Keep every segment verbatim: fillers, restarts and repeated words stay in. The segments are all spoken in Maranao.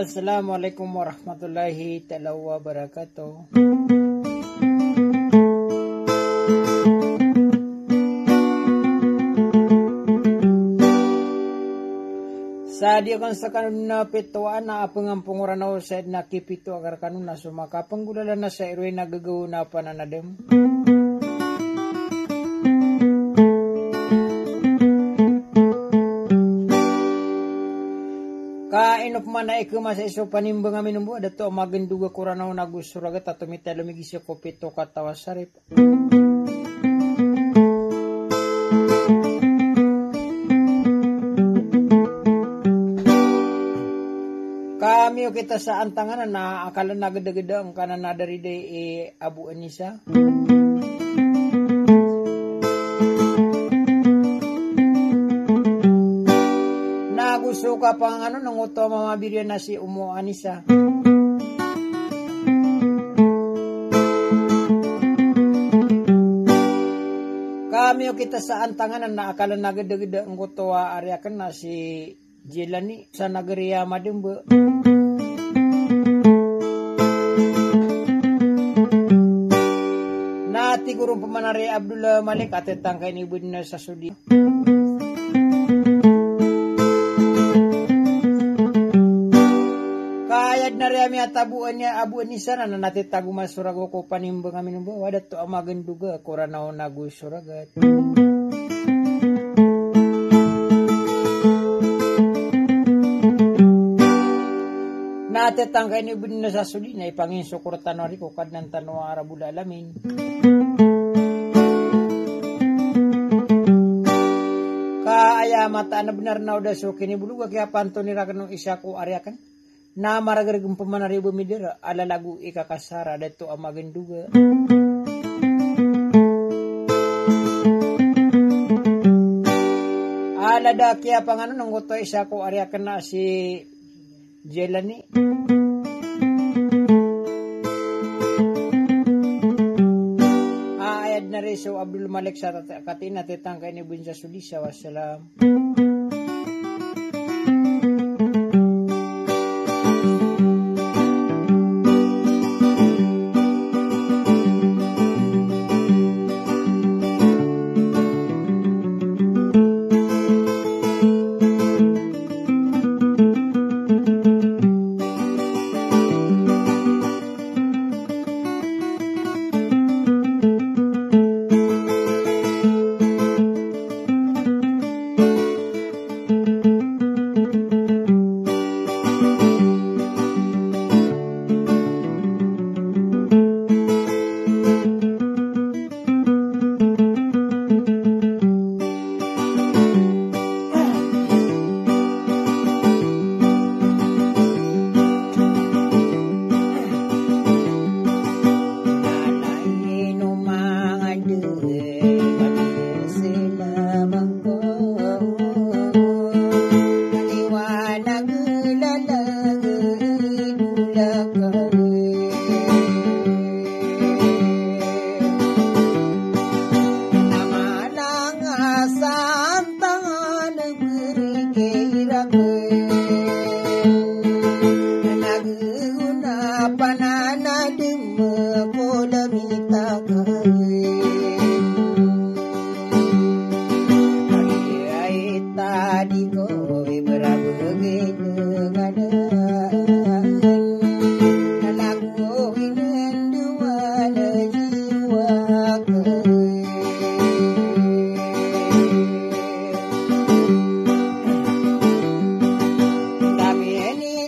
Assalamualaikum warahmatullahi taala wabarakatuh. Sa di akn skano na pitowa na a pngampong o Ranaw sa id na kipito akn rkano na so makapenggolalan na sa iroy na gagaw na pananadem. Ka ino pman a ikemasa iso panimbang a minombo, dato a magendog ko Ranaw nago so ragat a tomitalo migisa ko pito kataw a sarip. Ka miyo kita sa antangan na akal na gedegede ngka na nadari di i Abu Anisa. Na go so kapangano nongoto a mamabiriyan na si Umu Anisa. Ka miyo kita sa antangan na akal na gedegede ngkoto a ari akn na si Jelani sa nagari a Madembe. Na tig o ron pman ari Abdul Malik a tetangkai ni Ibn Sasudi. Ka aya dn ari a miyataboan iyan a Abu Anisa na, na tetago man so ragat ko panimbang a minombo, a dato a magendog ko Ranaw nago so ragat. Na tetangkai ni Ibn Sasudi na ipanginsokor tano ari ko Kadnan tano a Rabbul Alamin. Ka aya mataan a bnar na o da so kinibolog a kiyapanto ni rakn o isa ko ari akn. Na maragrg pman ari bo midar a lalago i kakasar a dato a magendog. A lada kiyapangano nongkoto isa ko ari akn na si Jelani. A aya dn ari so Abdul Malik sa tat-, katii na tetangkai ni Ibn Sasudi sa wassalam.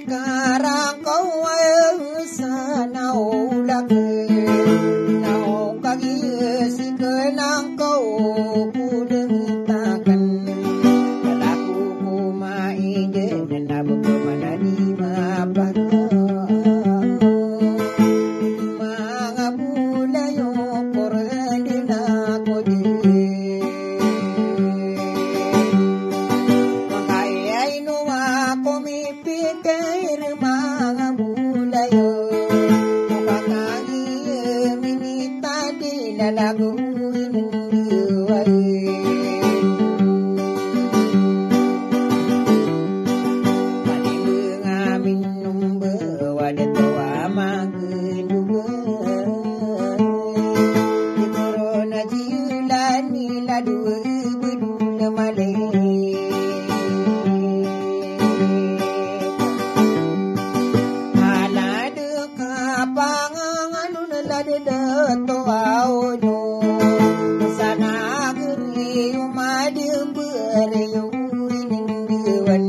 Karangkaw a sa na olak, na o kagiya si kenangkaw ko dengitaken. Kalaku ko maiden na Wan,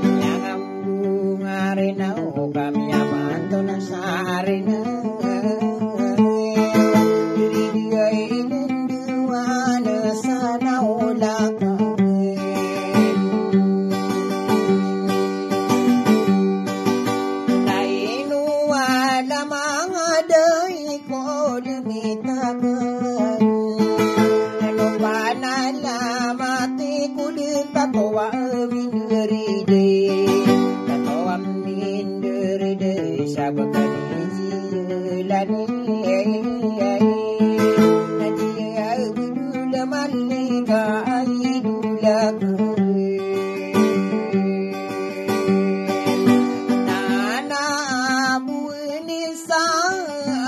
aya ngka mbunga rinaw kami a manto na sa rinaw. Di di ay inunduan sa naw lakay. Na ino a lamang a day ko di mitakan. Ano pa na lamati ko di tatawa minderide. Tatawa minderide sa bakani lani. Na di ay gula malika ay gula ko. Na na buwini sa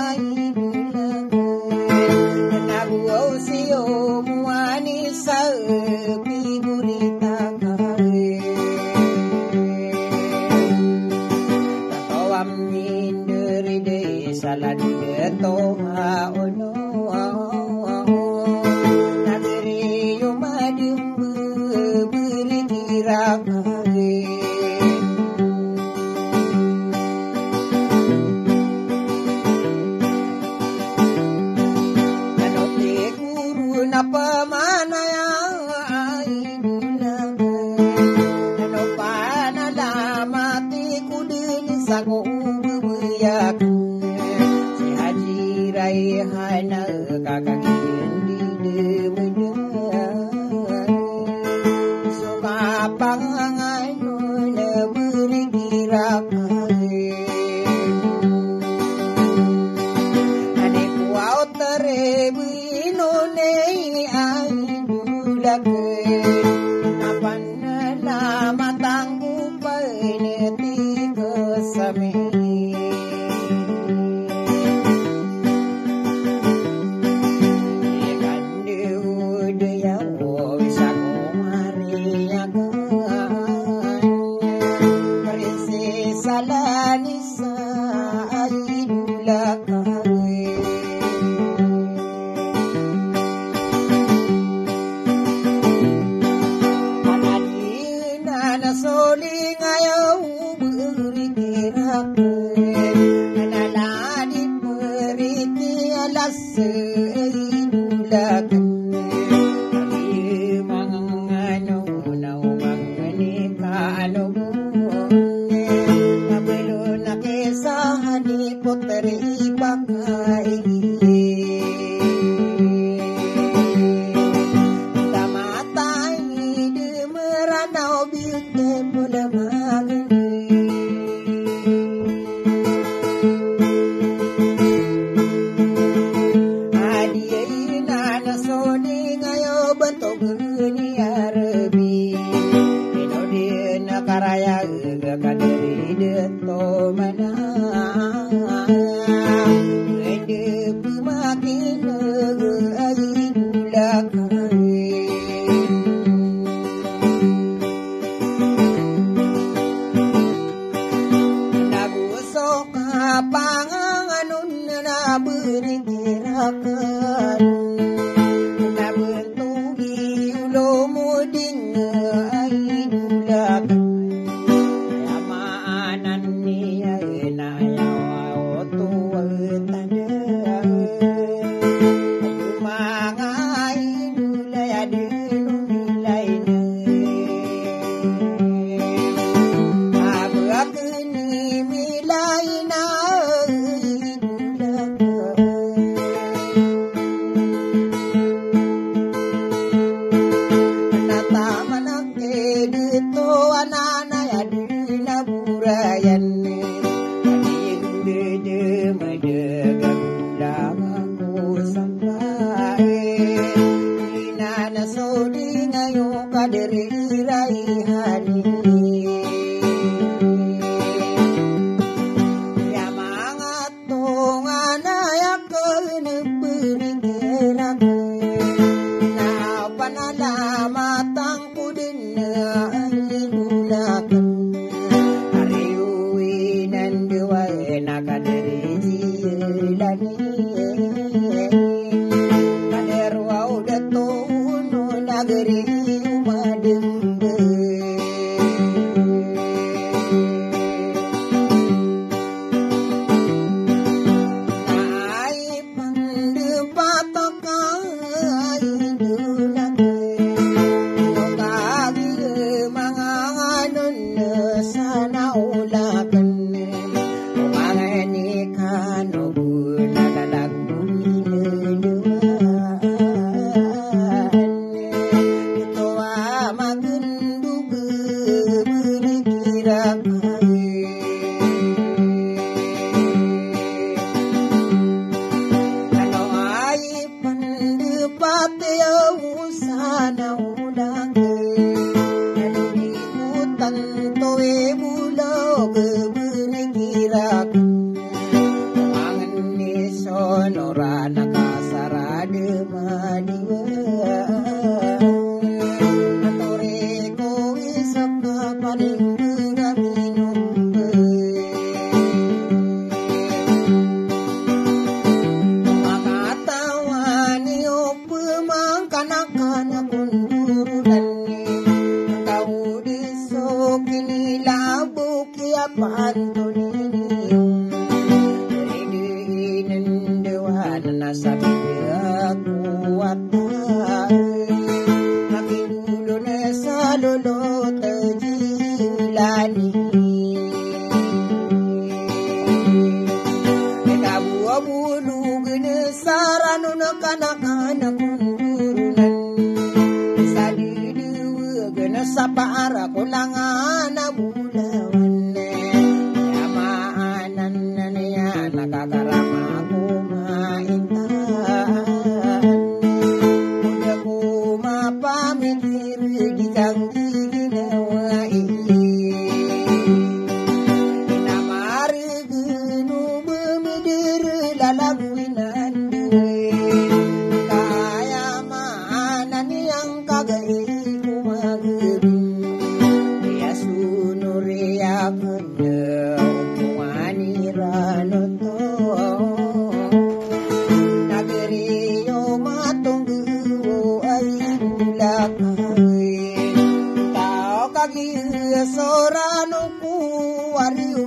ay gula ko. Na buwaw siyo muwani sa pigurita ka. Tatawa minderide sa ladi to ha ono. Na di riyo madimbe beri kira kami. Ano ti guru na pamanaya ay gula. Ano pa na lamati ko di ni sa ko ububuyak. Si Haji Rayhana kakakindi di mudya. So kapangangano na beri kira kami. Ani ko aw terebi no ne ay gula ko. Apan na matang ko pa ini ti ko sami. Ikan di ude ya o isa ko mariakan. Prinsesa Lanisa ay gula ko. Panadina na soling ayaw beri kira ko. Na ladi periti alas ay gula ko. Kami mangano na umangani ka ano. Mabelo na kesa hani poteri bakai. Tamatay di Meranaw biyute pola magani. Adi ay na na soni ngayo bantog ni arabi. Ino di na karaya ga kadiri de to mana. Ede pemakin ay gula ko. Nago so kapanganganon na beri kira ko. Na bentog i olo mo di nga ay gula ko. Aya maanan niyan na aya oto a tanda. Ayo manga ay gula ya di no milay na. Abak ni milay na. Na taman a kedi to ananay a di na burayan. Adi dede medeg a gula ko sampay. Ina na sodi ngayo kadiri rayhani. Ya manga Tonganay a kene beri kira ko. Na panalamat angko den a ay gula ko. Ari o inan diway na kadiri jilani. Kadero aw dato no nagari o madembe. Sana olaken, o mangani kano bo na lalag bo inelewaan. Ito a magendo bo berikira ka. Ano ay Pandapati ago sana olang, ano di ko tanto i bolag berikira ka. Angni sonora na kasarad madiwa. Atori ko isa ka paling beraminom. Makatawan iyo pemangkanakan a kondoronan, kaodi so kinilabok iya pantoni niyo. Rinendewan na sa biya ko wata, makidolo na sa lolot a jilani. Ikabuabulog na sa ranon a kanakana kondoronan. Sa didewegen sa paara ko langan a bolawan. Aya maanan na niyan a kakarama ko maintan. Oda ko mapamikir di kanggiginawai. Ina mari Geno ba meder lalagoy nan diri. Kaya maana niyan kagai ko magedong. Iya sonori aken da otongan iran oto. Nagari iyo matonggo ay bolakay. Tao kagiya sorano ko wariyo